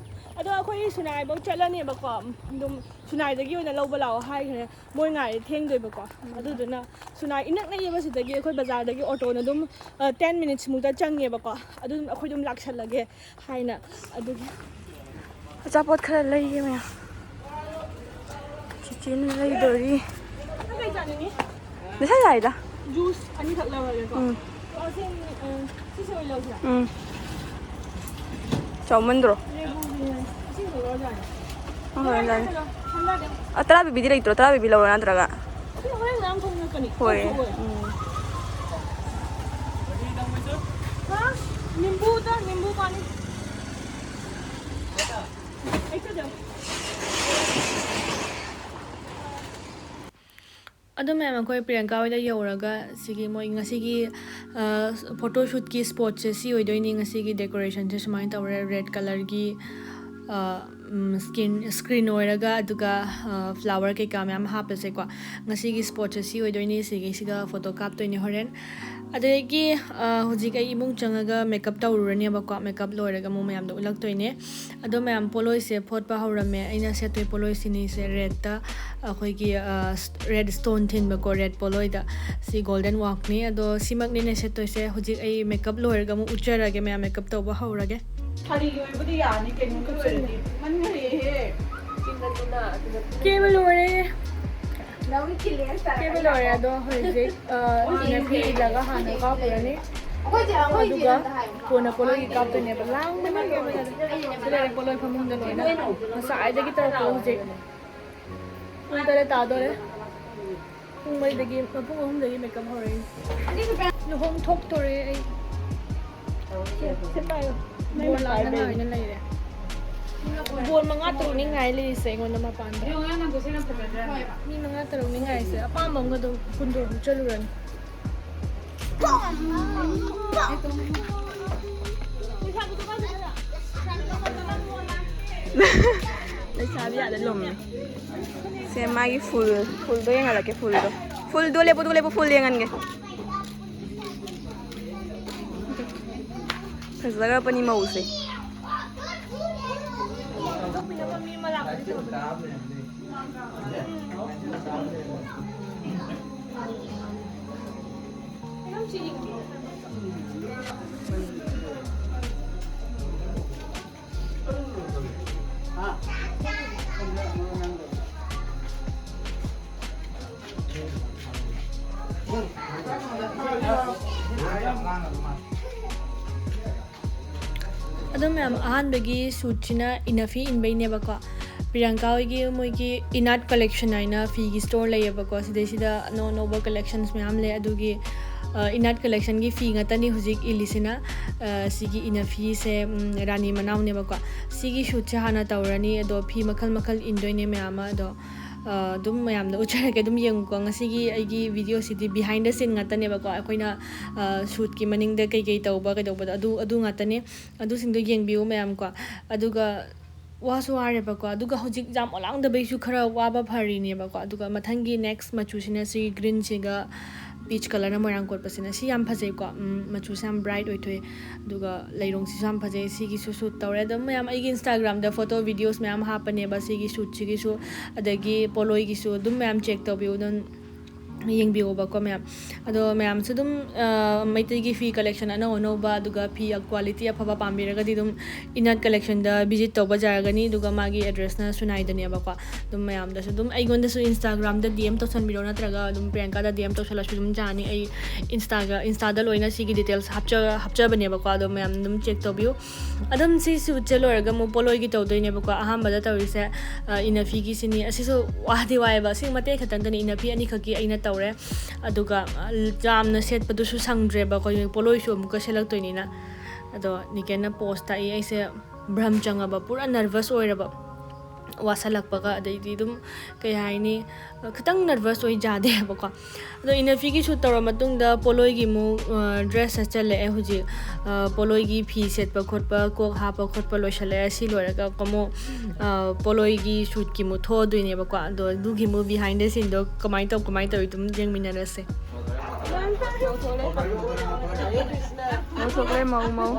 ꯑꯗꯣ ꯑꯩꯈꯣꯏ ꯁꯤꯅꯥꯏꯐꯧ ꯆꯠꯂꯅꯦꯕꯀꯣ꯫ ꯑꯗꯨꯝ ꯁꯨꯅꯥꯏꯗꯒꯤ ꯑꯣꯏꯅ ꯂꯧꯕ ꯂꯥꯛꯑꯣ ꯍꯥꯏꯈ꯭ꯔꯦ꯫ ꯃꯣꯏ ꯉꯥꯏꯔꯦ, ꯊꯦꯡꯗꯣꯏꯕꯀꯣ꯫ ꯑꯗꯨꯗꯨꯅ ꯁꯨꯅꯥꯏ ꯏꯅꯛ ꯅꯛꯏꯕ ꯁꯤꯗꯒꯤ, ꯑꯩꯈꯣꯏ ꯕꯖꯥꯔꯗꯒꯤ ꯑꯣꯇꯣꯅ ꯑꯗꯨꯝ ꯇꯦꯟ ꯃꯤꯅꯤꯠꯁꯃꯨꯛꯇ ꯆꯪꯉꯦꯕꯀꯣ꯫ ꯑꯗꯨꯝ ꯑꯩꯈꯣꯏ ꯑꯗꯨꯝ ꯂꯥꯛꯁꯜꯂꯒꯦ ꯍꯥꯏꯅ꯫ ꯑꯗꯨꯒꯤ ꯑꯆꯥꯄꯣꯠ ꯈꯔ ꯂꯩꯒꯦ ꯃꯌꯥꯝ꯫ ꯆꯤꯆꯦꯅ ꯂꯩꯗꯣꯔꯤ꯫ ꯅꯪ ꯀꯩ ꯆꯥꯅꯤꯡꯉꯤ? ꯉꯁꯥꯏ ꯂꯥꯛꯏꯗ꯫ ꯖꯨꯁ ꯑꯅꯤꯈꯛ ꯂꯧꯔꯒꯦꯀꯣ꯫ ꯎꯝ꯫ ꯑꯣ, ꯁꯤ, ꯑ, ꯁꯤꯁꯦ ꯑꯣꯏꯅ ꯂꯧꯁꯤꯔꯥ? ꯎꯝ꯫ ꯆꯥꯎꯃꯟꯗ꯭ꯔꯣ? ꯂꯦꯕꯨꯒꯤꯅꯦ꯫ ꯑꯁꯤꯁꯦ ꯂꯧꯔꯖꯥꯠꯂ? ꯍꯣꯏ, ꯍꯣꯏ, ꯂꯧꯔꯦ꯫ ꯍꯟꯗꯛ ꯑ, ꯇꯔꯥ ꯄꯤꯕꯤꯗꯤ ꯂꯩꯇ꯭ꯔꯣ? ꯇꯔꯥ ꯄꯤꯕꯤ ꯂꯧꯔꯣ ꯅꯠꯇ꯭ꯔꯒ? ꯑꯗꯨ ꯍꯣꯔꯦꯟ ꯉꯥꯏꯍꯥꯛ ꯊꯣꯡꯉꯛꯀꯅꯤ꯫ ꯍꯣꯏ꯫ ꯊꯣꯛꯑꯣꯏ꯫ ꯎꯝ꯫ ꯍꯥ? ꯅꯤꯝꯕꯨꯗ, ꯅꯤꯝꯕꯨ ꯄꯥꯅꯤ꯫ ꯑꯗꯣ ꯃꯌꯥꯝ, ꯑꯩꯈꯣꯏ ꯄ꯭ꯔꯤꯌꯥꯡꯀꯥ ꯍꯣꯏꯗ ꯌꯧꯔꯒ ꯁꯤꯒꯤ ꯃꯣꯏ ꯉꯁꯤꯒꯤ, ꯑ, ꯐꯣꯇꯣ ꯁꯨꯠꯀꯤ ꯁ꯭ꯄꯣꯠꯁꯦ ꯁꯤ ꯑꯣꯏꯗꯣꯏꯅꯤ꯫ ꯉꯁꯤꯒꯤ ꯗꯦꯀꯣꯔꯦꯁꯟꯁꯦ ꯁꯨꯃꯥꯏꯅ ꯇꯧꯔꯦ꯫ ꯔꯦꯗ ꯀꯂꯔꯒꯤ, ꯑ, ꯎꯝ, ꯁ꯭ꯀꯤꯟ, ꯁ꯭ꯀ꯭ꯔꯤꯟ ꯑꯣꯏꯔꯒ, ꯑꯗꯨꯒ, ꯑ, ꯐ꯭ꯂꯥꯋꯔ ꯀꯩꯀꯥ ꯃꯌꯥꯝ ꯍꯥꯞꯄꯁꯦꯀꯣ꯫ ꯉꯁꯤꯒꯤ ꯁ꯭ꯄꯣꯠꯁꯦ ꯁꯤ ꯑꯣꯏꯗꯣꯏꯅꯤ꯫ ꯁꯤꯒꯤꯁꯤꯒ ꯐꯣꯇꯣ ꯀꯥꯞꯇꯣꯏꯅꯤ ꯍꯣꯔꯦꯟ꯫ ꯑꯗꯒꯤ, ꯑ, ꯍꯧꯖꯤꯛ ꯑꯩ ꯏꯃꯨꯡ ꯆꯪꯉꯒ ꯃꯦꯀꯞ ꯇꯧꯔꯨꯔꯅꯦꯕꯀꯣ꯫ ꯃꯦꯀꯞ ꯂꯣꯏꯔꯒ ꯑꯃꯨꯛ ꯃꯌꯥꯝꯗꯣ ꯎꯠꯂꯛꯇꯣꯏꯅꯦ꯫ ꯑꯗꯣ ꯃꯌꯥꯝ, ꯄꯣꯠꯂꯣꯏꯁꯦ ꯐꯣꯠꯄ ꯍꯧꯔꯝꯃꯦ꯫ ꯑꯩꯅ ꯁꯦꯠꯇꯣꯏ ꯄꯣꯠꯂꯣꯏꯁꯤꯅꯤꯁꯦ ꯔꯦꯗꯇ, ꯑꯩꯈꯣꯏꯒꯤ, ꯑ, ꯔꯦꯗ ꯁ꯭ꯇꯣꯟ ꯊꯤꯟꯕꯀꯣ, ꯔꯦꯗ ꯄꯣꯠꯂꯣꯏꯗ꯫ ꯁꯤ ꯒꯣꯜꯗꯟ ꯋꯥꯛꯅꯤ꯫ ꯑꯗꯣ ꯁꯤꯃꯛꯅꯤꯅꯦ ꯁꯦꯠꯇꯣꯏꯁꯦ꯫ ꯍꯧꯖꯤꯛ ꯑꯩ ꯃꯦꯀꯞ ꯂꯣꯏꯔꯒ ꯑꯃꯨꯛ ꯎꯠꯆꯔꯒꯦ, ꯃꯌꯥꯝ ꯃꯦꯀꯞ ꯇꯧꯕ ꯍꯧꯔꯒꯦ꯫ ꯁꯥꯔꯤꯒꯤ ꯑꯣꯏꯕꯨꯗꯤ ꯌꯥꯅꯤ, ꯀꯩꯅꯣꯒꯤ ꯑꯣꯏꯔꯗꯤ ꯃꯟꯈ꯭ꯔꯦꯍꯦ꯫ ꯀꯦꯕ ꯂꯣꯏꯔꯦ꯫ ꯀꯦꯕ ꯂꯣꯏꯔꯦ꯫ ꯑꯗꯣ ꯍꯧꯖꯤꯛ, ꯑ, ꯁꯤꯅ ꯐꯤ ꯏꯜꯂꯒ ꯍꯥꯟꯅ ꯀꯥꯞꯄꯨꯔꯅꯤ꯫ ꯑꯗꯨꯒ ꯀꯣꯟꯅ ꯄꯣꯠꯂꯣꯏꯒꯤ ꯀꯥꯞꯇꯣꯏꯅꯦꯕ꯫ ꯂꯥꯡꯕꯅ ꯂꯣꯏꯔꯦ꯫ ꯁꯤ ꯂꯩꯔꯦ ꯄꯣꯠꯂꯣꯏ ꯐꯃꯨꯡꯗ ꯂꯣꯏꯅ꯫ ꯉꯁꯥꯏꯗꯒꯤ ꯇꯧꯔꯛꯄꯗꯣ ꯍꯧꯖꯤꯛ ꯄꯨꯡ ꯇꯔꯦꯠ ꯇꯥꯗꯣꯔꯦ꯫ ꯄꯨꯡ ꯃꯔꯤꯗꯒꯤ, ꯄꯨꯡ ꯑꯍꯨꯝꯗꯒꯤ ꯃꯦꯀꯞ ꯍꯧꯔꯛꯏꯅꯦ꯫ ꯂꯨꯍꯣꯡ ꯊꯣꯛꯇꯣꯔꯦ ꯑꯩ꯫ ꯁꯦ, ꯁꯦ ꯄꯥꯏꯌꯣ꯫ ꯕꯣꯜ ꯂꯥꯛꯅ ꯉꯥꯏꯅ ꯂꯩꯔꯦ꯫ ꯕꯣꯜ ꯃꯉꯥ ꯇꯔꯨꯛꯅꯤ ꯉꯥꯏ ꯂꯩꯔꯤꯁꯦ ꯑꯩꯉꯣꯟꯗ ꯃꯄꯥꯟꯗ꯫ ꯃꯤ ꯃꯉꯥ ꯇꯔꯨꯛꯅꯤ ꯉꯥꯏꯔꯤꯁꯦ꯫ ꯑꯄꯥꯝꯕ ꯑꯃꯒ ꯑꯗꯨꯝ ꯍꯨꯟꯗꯣꯛ ꯍꯨꯟꯆꯜꯂꯨꯔꯅꯤ꯫ ꯂꯩꯁꯥꯕꯤ ꯑꯥꯗ ꯂꯨꯝꯃꯦ꯫ ꯁꯦ, ꯃꯥꯒꯤ ꯐꯨꯜ, ꯐꯨꯜꯗꯣ ꯌꯦꯡꯍꯜꯂꯛꯀꯦ, ꯐꯨꯜꯗꯣ꯫ ꯐꯨꯜꯗꯣ ꯂꯦꯞꯄꯨ, ꯑꯗꯨꯒ ꯂꯦꯞꯄꯨ, ꯐꯨꯜ ꯌꯦꯡꯍꯟꯒꯦ꯫ ꯐꯖꯈ꯭ꯔꯕꯅꯤ ꯃꯧꯁꯦ꯫ ꯑꯗꯣ ꯃꯌꯥꯝ, ꯑꯍꯥꯟꯕꯒꯤ ꯁꯨꯠꯁꯤꯅ ꯏꯅꯐꯤ ꯏꯟꯕꯩꯅꯦꯕꯀꯣ꯫ ꯄ꯭ꯔꯤꯌꯥꯡꯀꯥ ꯍꯣꯏꯒꯤ ꯃꯣꯏꯒꯤ ꯏꯅꯥꯠ ꯀꯂꯦꯛꯁꯟ ꯍꯥꯏꯅ ꯐꯤꯒꯤ ꯁ꯭ꯇꯣꯔ ꯂꯩꯌꯦꯕꯀꯣ꯫ ꯁꯤꯗꯩꯁꯤꯗ ꯑꯅꯧ ꯑꯅꯧꯕ ꯀꯂꯦꯛꯁꯟꯁ ꯃꯌꯥꯝ ꯂꯩ꯫ ꯑꯗꯨꯒꯤ, ꯑ, ꯏꯅꯥꯠ ꯀꯂꯦꯛꯁꯟꯒꯤ ꯐꯤ ꯉꯥꯛꯇꯅꯤ ꯍꯧꯖꯤꯛ ꯏꯜꯂꯤꯁꯤꯅ꯫ ꯑ, ꯁꯤꯒꯤ ꯏꯅꯐꯤꯁꯦ, ꯎꯝ, ꯔꯥꯅꯤ ꯃꯅꯥꯎꯅꯦꯕꯀꯣ꯫ ꯁꯤꯒꯤ ꯁꯨꯠꯁꯦ ꯍꯥꯟꯅ ꯇꯧꯔꯅꯤ, ꯑꯗꯣ ꯐꯤ ꯃꯈꯜ ꯃꯈꯜ ꯏꯟꯗꯣꯏꯅꯦ ꯃꯌꯥꯝ ꯑꯃ꯫ ꯑꯗꯣ, ꯑ, ꯑꯗꯨꯝ ꯃꯌꯥꯝꯗ ꯎꯠꯆꯔꯛꯀꯦ, ꯑꯗꯨꯝ ꯌꯦꯡꯉꯨꯀꯣ꯫ ꯉꯁꯤꯒꯤ ꯑꯩꯒꯤ ꯚꯤꯗꯤꯑꯣꯁꯤꯗꯤ behind the scene ꯉꯥꯛꯇꯅꯦꯕꯀꯣ꯫ ꯑꯩꯈꯣꯏꯅ, ꯑ, ꯁꯨꯠꯀꯤ ꯃꯅꯤꯡꯗ ꯀꯩꯀꯩ ꯇꯧꯕ ꯀꯩꯗꯧꯕꯗꯣ ꯑꯗꯨ, ꯑꯗꯨ ꯉꯥꯛꯇꯅꯦ꯫ ꯑꯗꯨꯁꯤꯡꯗꯣ ꯌꯦꯡꯕꯤꯌꯨ ꯃꯌꯥꯝ ꯀꯣ꯫ ꯑꯗꯨꯒ ꯋꯥꯁꯨ ꯋꯥꯔꯦꯕꯀꯣ꯫ ꯑꯗꯨꯒ ꯍꯧꯖꯤꯛ ꯌꯥꯝ ꯑꯣꯂꯥꯡꯗꯕꯩꯁꯨ ꯈꯔ ꯋꯥꯕ ꯐꯔꯤꯅꯦꯕꯀꯣ꯫ ꯑꯗꯨꯒ ꯃꯊꯪꯒꯤ next ꯃꯆꯨꯁꯤꯅ ꯁꯤ greenꯁꯤꯒ peach colourꯅ ꯃꯣꯏꯔꯥꯡ ꯀꯣꯠꯄꯁꯤꯅ꯫ ꯁꯤ ꯌꯥꯝ ꯐꯖꯩꯀꯣ꯫ ꯎꯝ, ꯃꯆꯨꯁꯦ ꯌꯥꯝ bright ꯑꯣꯏꯊꯣꯛꯑꯦ꯫ ꯑꯗꯨꯒ ꯂꯩꯔꯣꯡꯁꯤꯁꯨ ꯌꯥꯝ ꯐꯖꯩ꯫ ꯁꯤꯒꯤꯁꯨ ꯁꯨꯠ ꯇꯧꯔꯦ꯫ ꯑꯗꯨꯝ ꯃꯌꯥꯝ ꯑꯩꯒꯤ Instagramꯗ photo videos ꯃꯌꯥꯝ ꯍꯥꯞꯄꯅꯦꯕ ꯁꯤꯒꯤ ꯁꯨꯠꯁꯤꯒꯤꯁꯨ, ꯑꯗꯒꯤ ꯄꯣꯂꯣꯏꯒꯤꯁꯨ꯫ ꯑꯗꯨꯝ ꯃꯌꯥꯝ check ꯇꯧꯕꯤꯌꯨ꯫ ꯑꯗꯨꯝ ꯌꯦꯡꯕꯤꯌꯣꯕꯀꯣ ꯃꯌꯥꯝ꯫ ꯑꯗꯣ ꯃꯌꯥꯝꯁꯨ ꯑꯗꯨꯝ, ꯑ, ꯃꯩꯇꯩꯒꯤ ꯐꯤ collection ꯑꯅꯧ ꯑꯅꯧꯕ, ꯑꯗꯨꯒ ꯐꯤ quality ꯑꯐꯕ ꯄꯥꯝꯕꯤꯔꯒꯗꯤ ꯑꯗꯨꯝ ꯏꯅꯥꯠ collectionꯗ visit ꯇꯧꯕ ꯌꯥꯔꯒꯅꯤ꯫ ꯑꯗꯨꯒ ꯃꯥꯒꯤ addressꯅ ꯁꯨꯅꯥꯏꯗꯅꯦꯕꯀꯣ꯫ ꯑꯗꯨꯝ ꯃꯌꯥꯝꯗꯁꯨ ꯑꯗꯨꯝ ꯑꯩꯉꯣꯟꯗꯁꯨ Instagramꯗ D M ꯇꯧꯁꯟꯕꯤꯔꯣ, ꯅꯠꯇ꯭ꯔꯒ ꯑꯗꯨꯝ ꯄ꯭ꯔꯤꯌꯥꯡꯀꯥꯗ D M ꯇꯧꯁꯜꯂꯁꯨ ꯑꯗꯨꯝ ꯌꯥꯅꯤ꯫ ꯑꯩ Instaꯒ, Instaꯗ ꯂꯣꯏꯅ ꯁꯤꯒꯤ details ꯍꯥꯞꯆ-, ꯍꯥꯞꯆꯕꯅꯦꯕꯀꯣ꯫ ꯑꯗꯣ ꯃꯌꯥꯝ ꯑꯗꯨꯝ check ꯇꯧꯕꯤꯌꯨ꯫ ꯑꯗꯨꯝ ꯁꯤ ꯁꯨꯠꯁꯦ ꯂꯣꯏꯔꯒ ꯑꯃꯨꯛ ꯄꯣꯂꯣꯏꯒꯤ ꯇꯧꯗꯣꯏꯅꯦꯕꯀꯣ꯫ ꯑꯍꯥꯟꯕꯗ ꯇꯧꯔꯤꯁꯦ, ꯑ, ꯏꯅꯐꯤꯒꯤꯁꯤꯅꯤ꯫ ꯑꯁꯤꯁꯨ ꯋꯥꯗꯤ ꯋꯥꯏꯑꯦꯕ꯫ ꯁꯤ ꯃꯇꯦꯛ ꯈꯛꯇꯪꯗꯅꯤ, ꯏꯅꯐꯤ ꯑꯅꯤꯈꯛꯀꯤ ꯑꯩꯅ ꯇꯧꯔꯦ꯫ ꯑꯗꯨꯒ, ꯑ, ꯌꯥꯝꯅ ꯁꯦꯠꯄꯗꯨꯁꯨ ꯁꯪꯗ꯭ꯔꯦꯕ, ꯑꯩꯈꯣꯏ ꯄꯣꯂꯣꯏꯁꯨ ꯑꯃꯨꯛꯀ ꯁꯦꯠꯂꯛꯇꯣꯏꯅꯤꯅ꯫ ꯑꯗꯣ ꯅꯤꯀꯦꯟꯅ pose ꯇꯥꯛꯏ꯫ ꯑꯩꯁꯦ ꯚ꯭ꯔꯝ ꯆꯪꯉꯕ, ꯄꯨꯔꯥ nervous ꯑꯣꯏꯔꯕ, ꯋꯥꯁꯜꯂꯛꯄꯒ꯫ ꯑꯗꯩꯗꯤ ꯑꯗꯨꯝ, ꯀꯩ ꯍꯥꯏꯅꯤ, ꯈꯤꯇꯪ nervous ꯑꯣꯏ ꯌꯥꯗꯦꯕꯀꯣ꯫ ꯑꯗꯣ ꯏꯅꯐꯤꯒꯤ ꯁꯨꯠ ꯇꯧꯔ ꯃꯇꯨꯡꯗ ꯄꯣꯂꯣꯏꯒꯤ ꯑꯃꯨꯛ, ꯑ, dress ꯁꯦꯠꯆꯜꯂꯛꯑꯦ ꯍꯧꯖꯤꯛ꯫ ꯑ, ꯄꯣꯂꯣꯏꯒꯤ ꯐꯤ ꯁꯦꯠꯄ ꯈꯣꯠꯄ, ꯀꯣꯛ ꯍꯥꯞꯄ ꯈꯣꯠꯄ ꯂꯣꯏꯁꯜꯂꯛꯑꯦ꯫ ꯁꯤ ꯂꯣꯏꯔꯒ ꯑꯃꯨꯛ, ꯑ, ꯄꯣꯂꯣꯏꯒꯤ ꯁꯨꯠꯀꯤ ꯑꯃꯨꯛ ꯊꯣꯛꯑꯗꯣꯏꯅꯦꯕꯀꯣ꯫ ꯑꯗꯣ ꯑꯗꯨꯒꯤ ꯑꯃꯨꯛ behind the sceneꯗꯣ ꯀꯃꯥꯏꯅ ꯇꯧ, ꯀꯃꯥꯏꯅ ꯇꯧꯋꯤ ꯑꯗꯨꯝ ꯌꯦꯡꯃꯤꯟꯅꯔꯁꯦ꯫ ꯃꯧ ꯊꯣꯛꯂꯛꯑꯦ, ꯃꯧ, ꯃꯧ꯫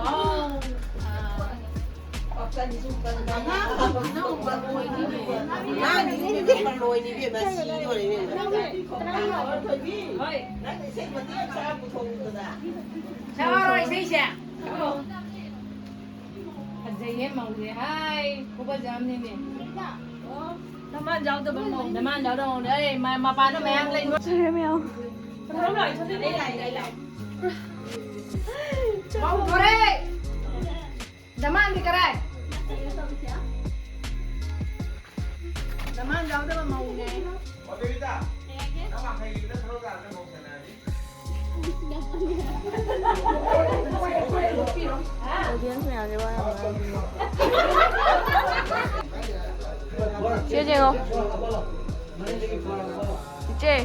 ꯁꯛꯑꯔꯣꯏ ꯏꯁꯩꯁꯦ꯫ ꯐꯖꯩꯌꯦ ꯃꯧꯁꯦ꯫ ꯍꯥꯏ, ꯈꯨꯐꯖ ꯑꯃꯅꯤꯅꯦ꯫ ꯅꯃꯥꯟ ꯌꯥꯎꯗꯕ ꯃꯧ꯫ ꯅꯃꯥꯟ ꯌꯥꯎꯗꯕ ꯃꯧꯅꯦ꯫ ꯑꯩ ꯃ-, ꯃꯄꯥꯟꯗ ꯃꯌꯥꯝ ꯂꯩ꯫ ꯃꯧ ꯊꯣꯔꯦ꯫ ꯗꯃꯥꯟꯗꯤ ꯀꯔꯥꯏ? ꯗꯃꯥꯟ ꯌꯥꯎꯗꯕ ꯃꯧꯅꯦ꯫ Audience ꯃꯌꯥꯝꯁꯦ ꯋꯥ ꯌꯥꯝ ꯉꯥꯡꯉꯦ꯫ ꯁꯤ ꯌꯦꯡꯉꯣ꯫ ꯏꯆꯦ꯫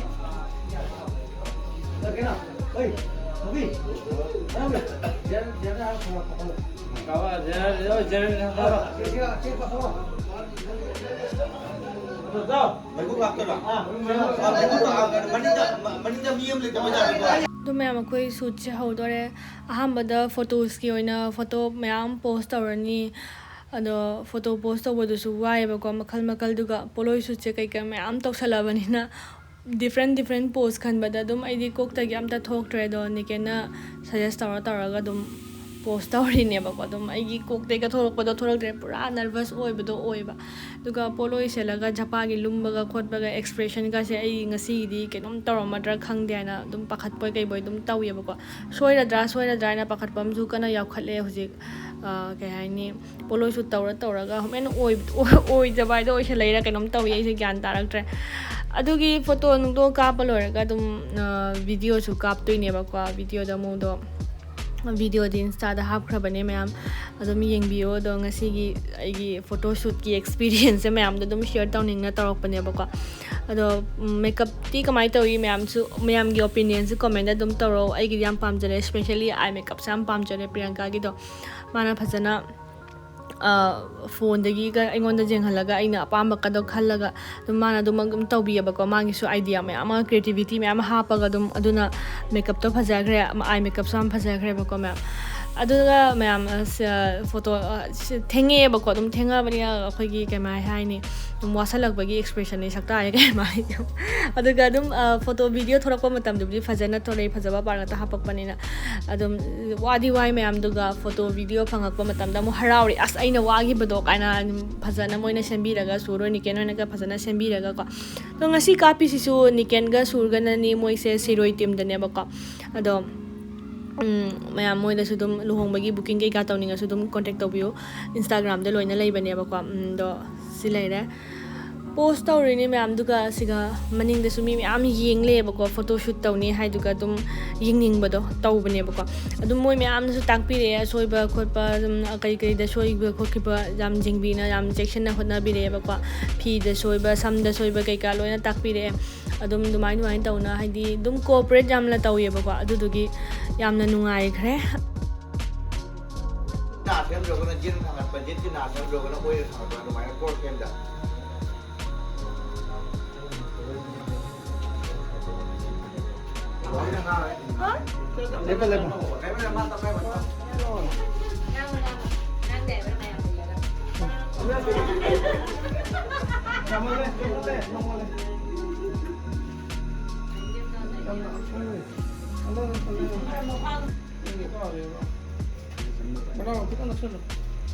ꯑꯗꯨ ꯃꯌꯥꯝ, ꯑꯩꯈꯣꯏ ꯁꯨꯠꯁꯦ ꯍꯧꯗꯣꯔꯦ꯫ ꯑꯍꯥꯟꯕꯗ ꯐꯣꯇꯣꯁꯀꯤ ꯑꯣꯏꯅ ꯐꯣꯇꯣ ꯃꯌꯥꯝ ꯄꯣꯁ ꯇꯧꯔꯅꯤ꯫ ꯑꯗꯣ ꯐꯣꯇꯣ ꯄꯣꯁ ꯇꯧꯕꯗꯨꯁꯨ ꯋꯥꯏꯌꯦꯕꯀꯣ, ꯃꯈꯜ ꯃꯈꯜꯗꯨꯒ ꯄꯣꯠꯂꯣꯏ ꯁꯨꯠꯁꯦ ꯀꯩꯀꯩ ꯃꯌꯥꯝ ꯇꯧꯁꯜꯂꯕꯅꯤꯅ, ꯗꯤꯐ꯭ꯔꯦꯟ ꯗꯤꯐ꯭ꯔꯦꯟ ꯄꯣꯁ ꯈꯟꯕꯗ ꯑꯗꯨꯝ ꯑꯩꯗꯤ ꯀꯣꯛꯇꯒꯤ ꯑꯝꯇ ꯊꯣꯛꯇ꯭ꯔꯦ꯫ ꯑꯗꯣ ꯅꯤꯀꯦꯟꯅ ꯁꯖꯦꯁ ꯇꯧꯔ ꯇꯧꯔꯒ ꯑꯗꯨꯝ ꯄꯣꯁ ꯇꯧꯔꯤꯅꯦꯕꯀꯣ꯫ ꯑꯗꯨꯝ ꯑꯩꯒꯤ ꯀꯣꯛꯇꯒꯤ ꯊꯣꯛꯂꯛꯄꯗꯣ ꯊꯣꯛꯂꯛꯇ꯭ꯔꯦ, ꯄꯨꯔꯥ ꯅꯔꯚꯁ ꯑꯣꯏꯕꯗꯣ ꯑꯣꯏꯕ꯫ ꯑꯗꯨꯒ ꯄꯣꯠꯂꯣꯏ ꯁꯦꯠꯂꯒ ꯖꯄꯥꯒꯤ ꯂꯨꯝꯕꯒ ꯈꯣꯠꯄꯒ ꯑꯦꯛꯁꯄ꯭ꯔꯦꯁꯟꯒꯁꯦ ꯑꯩ ꯉꯁꯤꯒꯤꯗꯤ ꯀꯩꯅꯣꯝ ꯇꯧꯔꯝꯃꯗ꯭ꯔꯥ ꯈꯪꯗꯦ ꯍꯥꯏꯅ ꯑꯗꯨꯝ ꯄꯥꯈꯠꯄꯣꯏ ꯀꯩꯕꯣꯏ ꯑꯗꯨꯝ ꯇꯧꯋꯦꯕꯀꯣ꯫ ꯁꯣꯏꯔꯗ꯭ꯔꯥ ꯁꯣꯏꯔꯗ꯭ꯔꯥ ꯍꯥꯏꯅ ꯄꯥꯈꯠꯄ ꯑꯃꯁꯨ ꯀꯟꯅ ꯌꯥꯎꯈꯠꯂꯦ ꯍꯧꯖꯤꯛ꯫ ꯑ, ꯀꯩ ꯍꯥꯏꯅꯤ, ꯄꯣꯠꯂꯣꯏꯁꯨ ꯇꯧꯔ ꯇꯧꯔꯒ ꯍꯣꯔꯦꯟ ꯑꯣꯏ-, ꯑꯣꯏꯗꯕ ꯍꯥꯏꯗꯣ ꯑꯣꯏꯁꯜꯂꯛꯏꯔꯥ ꯀꯩꯅꯣꯝ ꯇꯧꯏ, ꯑꯩꯁꯦ ꯒ꯭ꯌꯥꯟ ꯇꯥꯔꯛꯇ꯭ꯔꯦ꯫ ꯑꯗꯨꯒꯤ ꯐꯣꯇꯣ ꯅꯨꯡꯗꯣ ꯀꯥꯞꯄ ꯂꯣꯏꯔꯒ ꯑꯗꯨꯝ, ꯑ, ꯚꯤꯗꯤꯑꯣꯁꯨ ꯀꯥꯞꯇꯣꯏꯅꯦꯕꯀꯣ꯫ ꯚꯤꯗꯤꯑꯣꯗ ꯑꯃꯨꯛꯗꯣ, ꯚꯤꯗꯤꯑꯣꯗꯤ ꯏꯟꯁꯇꯥꯗ ꯍꯥꯞꯈ꯭ꯔꯕꯅꯦ ꯃꯌꯥꯝ, ꯑꯗꯨꯝ ꯌꯦꯡꯕꯤꯌꯣ꯫ ꯑꯗꯣ ꯉꯁꯤꯒꯤ ꯑꯩꯒꯤ ꯐꯣꯇꯣ ꯁꯨꯠꯀꯤ ꯑꯦꯛꯁꯄꯤꯔꯤꯌꯦꯟꯁꯁꯦ ꯃꯌꯥꯝꯗ ꯑꯗꯨꯝ ꯁꯤꯌꯔ ꯇꯧꯅꯤꯡꯅ ꯇꯧꯔꯛꯄꯅꯦꯕꯀꯣ꯫ ꯑꯗꯣ, ꯎꯝ, ꯃꯦꯀꯞꯇꯤ ꯀꯃꯥꯏꯅ ꯇꯧꯏ ꯃꯌꯥꯝꯁꯨ, ꯃꯌꯥꯝꯒꯤ ꯑꯣꯄꯤꯅꯤꯌꯟꯁꯨ ꯀꯣꯃꯦꯟꯗ ꯑꯗꯨꯝ ꯇꯧꯔꯛꯑꯣ꯫ ꯑꯩꯒꯤꯗꯤ ꯌꯥꯝ ꯄꯥꯝꯖꯔꯦ, ꯁ꯭ꯄꯦꯁꯦꯜꯂꯤ ꯑꯥꯏ ꯃꯦꯀꯞꯁꯦ ꯌꯥꯝ ꯄꯥꯝꯖꯔꯦ ꯄ꯭ꯔꯤꯌꯥꯡꯀꯥꯒꯤꯗꯣ꯫ ꯃꯥꯅ ꯐꯖꯅ, ꯑ, ꯐꯣꯟꯗꯒꯤꯒ ꯑꯩꯉꯣꯟꯗ ꯌꯦꯡꯍꯜꯂꯒ ꯑꯩꯅ ꯑꯄꯥꯝꯕ ꯀꯗꯣ ꯈꯜꯂꯒ ꯑꯗꯨꯝ ꯃꯥꯅ ꯑꯗꯨꯝ, ꯑꯗꯨꯝ ꯇꯧꯕꯤꯌꯦꯕꯀꯣ꯫ ꯃꯥꯒꯤꯁꯨ ꯑꯥꯏꯗꯤꯌꯥ ꯃꯌꯥꯝ ꯑꯃ, ꯀ꯭ꯔꯤꯌꯦꯇꯤꯚꯤꯇꯤ ꯃꯌꯥꯝ ꯑꯃ ꯍꯥꯞꯄꯒ ꯑꯗꯨꯝ, ꯑꯗꯨꯅ ꯃꯦꯀꯞꯇꯣ ꯐꯖꯈ꯭ꯔꯦ, ꯑꯥꯏ ꯃꯦꯀꯞꯁꯨ ꯌꯥꯝ ꯐꯖꯈ꯭ꯔꯦꯕꯀꯣ ꯃꯌꯥꯝ꯫ ꯑꯗꯨꯒ ꯃꯌꯥꯝ, ꯑ, ꯁ-, ꯐꯣꯇꯣ, ꯑ, ꯁ-, ꯊꯦꯡꯉꯛꯑꯦꯕꯀꯣ꯫ ꯑꯗꯨꯝ ꯊꯦꯡꯉꯛꯑꯕꯅꯤꯅ ꯑꯩꯈꯣꯏꯒꯤ ꯀꯩꯃꯥꯏ ꯍꯥꯏꯅꯤ, ꯑꯗꯨꯝ ꯋꯥꯁꯜꯂꯛꯄꯒꯤ expression ꯁꯛꯇꯥꯔꯦ ꯀꯩꯃꯥꯏ꯫ ꯑꯗꯨꯒ ꯑꯗꯨꯝ, ꯑ, ꯐꯣꯇꯣ ꯚꯤꯗꯤꯑꯣ ꯊꯣꯛꯂꯛꯄ ꯃꯇꯝꯗꯨꯕꯨꯗꯤ ꯐꯖꯅ ꯊꯣꯛꯂꯛꯏ, ꯐꯖꯕ ꯄꯥꯔꯠ ꯉꯥꯛꯇ ꯍꯥꯞꯄꯛꯄꯅꯤꯅ꯫ ꯑꯗꯨꯝ ꯋꯥꯗꯤ ꯋꯥꯏ ꯃꯌꯥꯝꯗꯨꯒ, ꯐꯣꯇꯣ ꯚꯤꯗꯤꯑꯣ ꯐꯪꯉꯛꯄ ꯃꯇꯝꯗ ꯑꯃꯨꯛ ꯍꯔꯥꯎꯔꯦ, "ꯑꯁ, ꯑꯩꯅ ꯋꯥꯈꯤꯕꯗꯣ" ꯀꯥꯏꯅ ꯑꯗꯨꯝ ꯐꯖꯅ ꯃꯣꯏꯅ ꯁꯦꯝꯕꯤꯔꯒ, ꯁꯨꯔ ꯍꯣꯏ, ꯅꯤꯀꯦꯟ ꯍꯣꯏꯅꯒ ꯐꯖꯅ ꯁꯦꯝꯕꯤꯔꯒꯀꯣ꯫ ꯑꯗꯣ ꯉꯁꯤ ꯀꯥꯞꯄꯤꯁꯤꯁꯨ ꯅꯤꯀꯦꯟꯒ ꯁꯨꯔꯒꯅꯅꯤ, ꯃꯣꯏꯁꯦ ꯁꯤꯔꯣꯏ ꯇꯤꯝꯗꯅꯦꯕꯀꯣ꯫ ꯑꯗꯣ ꯎꯝ, ꯃꯌꯥꯝ ꯃꯣꯏꯗꯁꯨ ꯑꯗꯨꯝ ꯂꯨꯍꯣꯡꯕꯒꯤ booking ꯀꯩꯀꯥ ꯇꯧꯅꯤꯡꯉꯁꯨ ꯑꯗꯨꯝ contact ꯇꯧꯕꯤꯌꯨ꯫ Instagram ꯗ ꯂꯣꯏꯅ ꯂꯩꯕꯅꯦꯕꯀꯣ꯫ ꯎꯝ, ꯑꯗꯣ ꯁꯤ ꯂꯩꯔꯦ꯫ Post ꯇꯧꯔꯤꯅꯤ ꯃꯌꯥꯝꯗꯨꯒ, ꯁꯤꯒ ꯃꯅꯤꯡꯗꯁꯨ ꯃꯤ ꯃꯌꯥꯝ ꯌꯦꯡ ꯂꯩꯌꯦꯕꯀꯣ, photo shoot ꯇꯧꯅꯤ ꯍꯥꯏꯗꯨꯒ ꯑꯗꯨꯝ ꯌꯦꯡꯅꯤꯡꯕꯗꯣ ꯇꯧꯕꯅꯦꯕꯀꯣ꯫ ꯑꯗꯨꯝ ꯃꯣꯏ ꯃꯌꯥꯝꯅꯁꯨ ꯇꯥꯛꯄꯤꯔꯛꯑꯦ, ꯑꯁꯣꯏꯕ ꯈꯣꯠꯄ, ꯑꯗꯨꯝ ꯀꯩ ꯀꯩꯗ ꯁꯣꯏꯕ ꯈꯣꯠꯈꯤꯕ ꯌꯥꯝ ꯌꯦꯡꯕꯤꯅ, ꯌꯥꯝ ꯆꯦꯛꯁꯤꯟꯅ ꯍꯣꯠꯅꯕꯤꯔꯛꯑꯦꯕꯀꯣ꯫ ꯐꯤꯗ ꯁꯣꯏꯕ, ꯁꯝꯗ ꯁꯣꯏꯕ ꯀꯩꯀꯥ ꯂꯣꯏꯅ ꯇꯥꯛꯄꯤꯔꯛꯑꯦ꯫ ꯑꯗꯨꯝ ꯑꯗꯨꯃꯥꯏ ꯑꯗꯨꯃꯥꯏꯅ ꯇꯧꯅ, ꯍꯥꯏꯗꯤ, ꯑꯗꯨꯝ cooperate ꯌꯥꯝꯅ ꯇꯧꯋꯦꯕꯀꯣ꯫ ꯑꯗꯨꯗꯨꯒꯤ ꯌꯥꯝꯅ ꯅꯨꯡꯉꯥꯏꯈ꯭ꯔꯦ꯫ ꯅꯥ ꯁꯦꯝꯗ꯭ꯔꯒꯅ ꯖꯤꯠ ꯊꯥꯡꯒꯠꯄ, ꯖꯤꯠꯀꯤ ꯅꯥ ꯁꯦꯝꯗ꯭ꯔꯒꯅ ꯑꯣꯏꯅ ꯊꯥꯡꯒꯠꯄ, ꯑꯗꯨꯃꯥꯏꯅ ꯀꯣꯔ ꯁꯦꯝꯗ꯫ ꯂꯦꯞꯄꯣ, ꯂꯦꯞꯄꯣ꯫ ꯃꯅꯥꯎ ꯈꯤꯇꯪ ꯅꯛꯁꯜꯂꯨ꯫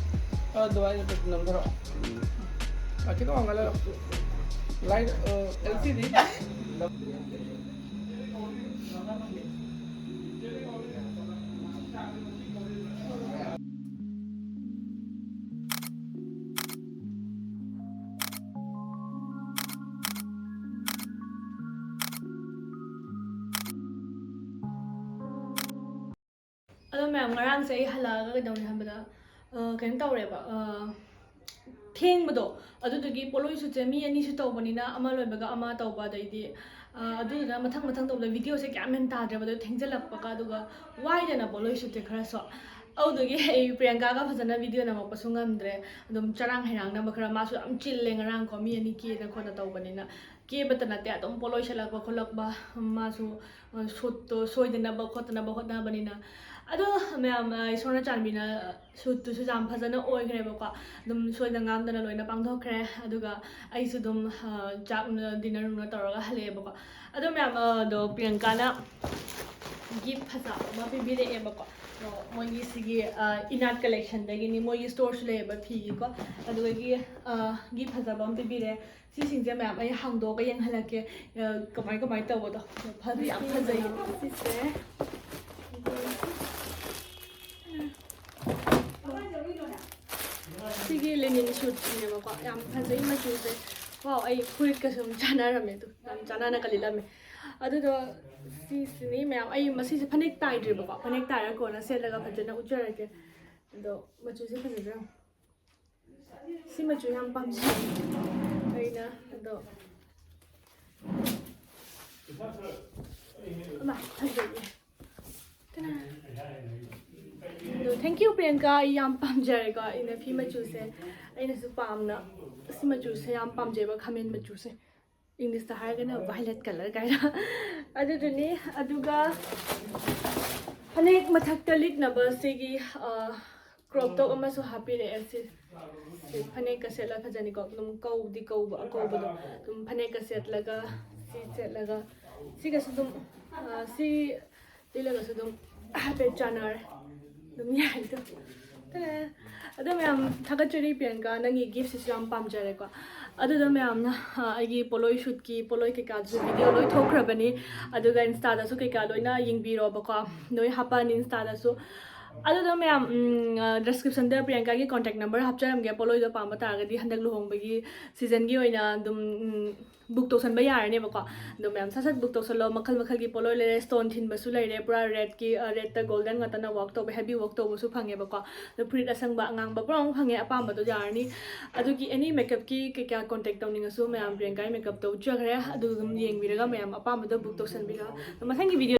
ꯑ, ꯑꯗꯨꯃꯥꯏꯅ ꯅꯝꯊꯔꯛꯑꯣ꯫ ꯑ, ꯈꯤꯇꯪ ꯋꯥꯡꯈꯠꯍꯜꯂꯣ꯫ Light, ꯑ, L C D꯫ ꯑꯗꯣ ꯃꯌꯥꯝ, ꯉꯔꯥꯡꯁꯦ ꯑꯩ ꯍꯜꯂꯛꯑꯒ ꯀꯩꯗꯧꯅꯤ ꯍꯥꯏꯕꯗ, ꯑ, ꯀꯩꯅꯣ ꯇꯧꯔꯦꯕ, ꯑ, ꯊꯦꯡꯕꯗꯣ, ꯑꯗꯨꯗꯨꯒꯤ ꯄꯣꯠꯂꯣꯏ ꯁꯨꯠꯁꯦ ꯃꯤ ꯑꯅꯤꯁꯨ ꯇꯧꯕꯅꯤꯅ, ꯑꯃ ꯂꯣꯏꯕꯒ ꯑꯃ ꯇꯧꯕ, ꯑꯗꯩꯗꯤ, ꯑ, ꯑꯗꯨꯗꯨꯅ ꯃꯊꯪ ꯃꯊꯪ ꯇꯧꯕꯗ ꯚꯤꯗꯤꯑꯣꯁꯦ ꯒ꯭ꯌꯥꯟ ꯃꯦꯟ ꯇꯥꯗ꯭ꯔꯦꯕ, ꯑꯗꯨ ꯊꯦꯡꯖꯤꯜꯂꯛꯄꯒ, ꯑꯗꯨꯒ ꯋꯥꯏꯗꯅ ꯄꯣꯠꯂꯣꯏ ꯁꯨꯠꯁꯦ ꯈꯔꯁꯨ꯫ ꯑꯗꯨꯗꯨꯒꯤ ꯑꯩ ꯄ꯭ꯔꯤꯌꯥꯡꯀꯥꯒ ꯐꯖꯅ ꯚꯤꯗꯤꯑꯣ ꯅꯝꯃꯛꯄꯁꯨ ꯉꯝꯗ꯭ꯔꯦ꯫ ꯑꯗꯨꯝ ꯆꯔꯥꯡ ꯍꯩꯔꯥꯡꯅꯕ ꯈꯔ, ꯃꯥꯁꯨ ꯌꯥꯝ ꯆꯤꯜꯂꯦ ꯉꯔꯥꯡꯀꯣ, ꯃꯤ ꯑꯅꯤ ꯀꯦꯗꯅ ꯈꯣꯠꯇꯅ ꯇꯧꯕꯅꯤꯅ꯫ ꯀꯦꯕꯇ ꯅꯠꯇꯦ, ꯑꯗꯨꯝ ꯄꯣꯠꯂꯣꯏ ꯁꯦꯠꯂꯛꯄ ꯈꯣꯠꯂꯛꯄ, ꯃꯥꯁꯨ ꯁꯨꯠꯇꯣ ꯁꯣꯏꯗꯅꯕ ꯈꯣꯠꯇꯅꯕ ꯍꯣꯠꯅꯕꯅꯤꯅ꯫ ꯑꯗꯣ ꯃꯌꯥꯝ, ꯏꯁꯣꯔꯅ ꯆꯥꯟꯕꯤꯅ ꯁꯨꯠꯇꯨꯁꯨ ꯌꯥꯝ ꯐꯖꯅ ꯑꯣꯏꯈ꯭ꯔꯦꯕꯀꯣ꯫ ꯑꯗꯨꯝ ꯁꯣꯏꯗ ꯉꯥꯝꯗꯅ ꯂꯣꯏꯅ ꯄꯥꯡꯊꯣꯛꯈ꯭ꯔꯦ꯫ ꯑꯗꯨꯒ ꯑꯩꯁꯨ ꯑꯗꯨꯝ ꯆꯥꯛ ꯗꯤꯅꯔ ꯅꯨꯡꯅ ꯇꯧꯔꯒ ꯍꯜꯂꯛꯑꯦꯕꯀꯣ꯫ ꯑꯗꯣ ꯃꯌꯥꯝ, ꯑꯗꯣ ꯄ꯭ꯔꯤꯌꯥꯡꯀꯥꯅ ꯒꯤꯐ ꯐꯖꯕ ꯑꯃ ꯄꯤꯕꯤꯔꯛꯑꯦꯕꯀꯣ꯫ ꯑꯗꯣ ꯃꯣꯏꯒꯤ ꯁꯤꯒꯤ ꯏꯅꯥꯠ ꯀꯂꯦꯛꯁꯟꯗꯒꯤꯅꯤ, ꯃꯣꯏꯒꯤ ꯁ꯭ꯇꯣꯔꯁꯨ ꯂꯩꯌꯦꯕ ꯐꯤꯒꯤꯀꯣ꯫ ꯑꯗꯨꯗꯒꯤ ꯒꯤꯐ ꯐꯖꯕ ꯑꯃ ꯄꯤꯕꯤꯔꯦ꯫ ꯁꯤꯁꯤꯡꯁꯦ ꯃꯌꯥꯝ ꯑꯩ ꯍꯥꯡꯗꯣꯛꯑꯒ ꯌꯦꯡꯍꯜꯂꯛꯀꯦ, ꯀꯃꯥꯏ ꯀꯃꯥꯏꯅ ꯇꯧꯕꯗꯣ꯫ ꯐꯗꯤ ꯌꯥꯝ ꯐꯖꯩ꯫ ꯁꯤꯁꯦ ꯁꯤꯒꯤ ꯂꯦꯅꯤꯟ ꯁꯨꯠꯁꯤꯅꯦꯕꯀꯣ꯫ ꯌꯥꯝ ꯐꯖꯩ ꯃꯆꯨꯁꯦ꯫ ꯋꯥꯎ, ꯑꯩ ꯐꯨꯔꯤꯠꯀꯁꯨ ꯑꯗꯨꯝ ꯆꯥꯟꯅꯔꯝꯃꯦ꯫ ꯑꯗꯨ ꯌꯥꯝ ꯆꯥꯟꯅꯅ ꯀꯜꯂꯤꯜꯂꯝꯃꯦ꯫ ꯑꯗꯨꯗꯣ ꯁꯤꯁꯤꯅꯤ ꯃꯌꯥꯝ꯫ ꯑꯩ ꯃꯁꯤꯁꯦ ꯐꯅꯦꯛ ꯇꯥꯏꯗ꯭ꯔꯤꯕꯀꯣ꯫ ꯐꯅꯦꯛ ꯇꯥꯏꯔ ꯀꯣꯟꯅ ꯁꯦꯠꯂꯒ ꯐꯖꯅ ꯎꯠꯆꯔꯒꯦ꯫ ꯑꯗꯣ ꯃꯆꯨꯁꯦ ꯐꯖꯗ꯭ꯔꯥ? ꯁꯤ ꯃꯆꯨ ꯌꯥꯝ ꯄꯥꯝꯖꯩ ꯑꯩꯅ꯫ ꯑꯗꯣ ꯑꯃ ꯐꯖꯩꯌꯦ꯫ ꯇꯅꯥ꯫ ꯑꯗꯣ thank you ꯄ꯭ꯔꯤꯌꯥꯡꯀꯥ, ꯑꯩ ꯌꯥꯝ ꯄꯥꯝꯖꯔꯦꯀꯣ꯫ ꯑꯩꯅ ꯐꯤ ꯃꯆꯨꯁꯦ ꯑꯩꯅꯁꯨ ꯄꯥꯝꯅ ꯁꯤ ꯃꯆꯨꯁꯦ ꯌꯥꯝ ꯄꯥꯝꯖꯩꯕ, ꯈꯥꯃꯦꯟ ꯃꯆꯨꯁꯦ꯫ ꯏꯪꯂꯤꯁꯇ ꯍꯥꯏꯔꯒꯅ violet colour ꯀꯥꯏꯅ꯫ ꯑꯗꯨꯗꯨꯅꯤ꯫ ꯑꯗꯨꯒ ꯐꯅꯦꯛ ꯃꯊꯛꯇ ꯂꯤꯠꯅꯕ ꯁꯤꯒꯤ, ꯑ, crop top ꯑꯃꯁꯨ ꯍꯥꯞꯄꯤꯔꯛꯑꯦ꯫ ꯁꯤ, ꯁꯤ ꯐꯅꯦꯛꯀ ꯁꯦꯠꯂ ꯐꯖꯅꯤꯀꯣ꯫ ꯑꯗꯨꯝ ꯀꯧꯗꯤ ꯀꯧꯕ, ꯑꯀꯧꯕꯗꯣ꯫ ꯑꯗꯨꯝ ꯐꯅꯦꯛꯀ ꯁꯦꯠꯂꯒ, ꯁꯤ ꯁꯦꯠꯂꯒ, ꯁꯤꯒꯁꯨ ꯑꯗꯨꯝ, ꯑ, ꯁꯤ ꯂꯤꯠꯂꯒꯁꯨ ꯑꯗꯨꯝ ꯍꯥꯏꯐꯦꯠ ꯆꯥꯟꯅꯔꯦ꯫ ꯑꯗꯨꯝ ꯌꯥꯏꯗꯣ꯫ ꯇꯔꯥ! ꯑꯗꯣ ꯃꯌꯥꯝ, ꯊꯥꯒꯠꯆꯔꯤ ꯄ꯭ꯔꯤꯌꯥꯡꯀꯥ, ꯅꯪꯒꯤ ꯒꯤꯐꯁꯤꯁꯨ ꯌꯥꯝ ꯄꯥꯝꯖꯔꯦꯀꯣ꯫ ꯑꯗꯨꯗ ꯃꯌꯥꯝꯅ, ꯑ, ꯑꯩꯒꯤ ꯄꯣꯠꯂꯣꯏ ꯁꯨꯠꯀꯤ ꯄꯣꯠꯂꯣꯏ ꯀꯩꯀꯥꯁꯨ ꯚꯤꯗꯤꯑꯣ ꯂꯣꯏ ꯊꯣꯛꯈ꯭ꯔꯕꯅꯤ꯫ ꯑꯗꯨꯒ ꯏꯟꯁꯇꯥꯗꯁꯨ ꯀꯩꯀꯥ ꯂꯣꯏꯅ ꯌꯦꯡꯕꯤꯔꯣꯕꯀꯣ꯫ ꯂꯣꯏ ꯍꯥꯞꯄꯛꯑꯅꯤ ꯏꯟꯁꯇꯥꯗꯁꯨ꯫ ꯑꯗꯨꯗ ꯃꯌꯥꯝ, ꯎꯝ, ꯑ, ꯗꯤꯁꯀ꯭ꯔꯤꯞꯁꯟꯗ ꯄ꯭ꯔꯤꯌꯥꯡꯀꯥꯒꯤ ꯀꯣꯟꯇꯦꯛ ꯅꯝꯕꯔ ꯍꯥꯞꯆꯔꯝꯒꯦ꯫ ꯄꯣꯠꯂꯣꯏꯗꯣ ꯄꯥꯝꯕ ꯇꯥꯔꯒꯗꯤ ꯍꯟꯗꯛ ꯂꯨꯍꯣꯡꯕꯒꯤ ꯁꯤꯖꯟꯒꯤ ꯑꯣꯏꯅ ꯑꯗꯨꯝ, ꯎꯝ, ꯕꯨꯛ ꯇꯧꯁꯟꯕ ꯌꯥꯔꯅꯦꯕꯀꯣ꯫ ꯑꯗꯣ ꯃꯌꯥꯝ ꯁꯠ ꯁꯠ ꯕꯨꯛ ꯇꯧꯁꯜꯂꯣ꯫ ꯃꯈꯜ ꯃꯈꯜꯒꯤ ꯄꯣꯠꯂꯣꯏ ꯂꯩꯔꯦ, ꯁ꯭ꯇꯣꯟ ꯊꯤꯟꯕꯁꯨ ꯂꯩꯔꯦ, ꯄꯨꯔꯥ ꯔꯦꯗꯀꯤ, ꯑ, ꯔꯦꯗꯇ ꯒꯣꯜꯗꯟ ꯉꯥꯛꯇꯅ ꯋꯥꯛ ꯇꯧꯕ, ꯍꯦꯕꯤ ꯋꯥꯛ ꯇꯧꯕꯁꯨ ꯐꯪꯉꯦꯕꯀꯣ꯫ ꯑꯗꯣ ꯐꯨꯔꯤꯠ ꯑꯁꯪꯕ ꯑꯉꯥꯡꯕ ꯄꯨꯔꯥ ꯑꯃ ꯐꯪꯉꯦ, ꯑꯄꯥꯝꯕꯗꯣ ꯌꯥꯔꯅꯤ꯫ ꯑꯗꯨꯒꯤ ꯑꯦꯅꯤ ꯃꯦꯀꯞꯀꯤ ꯀꯩꯀꯥ ꯀꯣꯟꯇꯦꯛ ꯇꯧꯅꯤꯡꯉꯁꯨ ꯃꯌꯥꯝ ꯄ꯭ꯔꯤꯌꯥꯡꯀꯥꯒꯤ ꯃꯦꯀꯞꯇ ꯎꯠꯆꯈ꯭ꯔꯦ꯫ ꯑꯗꯨ ꯑꯗꯨꯝ ꯌꯦꯡꯕꯤꯔꯒ ꯃꯌꯥꯝ ꯑꯄꯥꯝꯕꯗꯣ ꯕꯨꯛ ꯇꯧꯁꯟꯕꯤꯔꯣ꯫ ꯑꯗꯣ ꯃꯊꯪꯒꯤ ꯚꯤꯗꯤꯑꯣ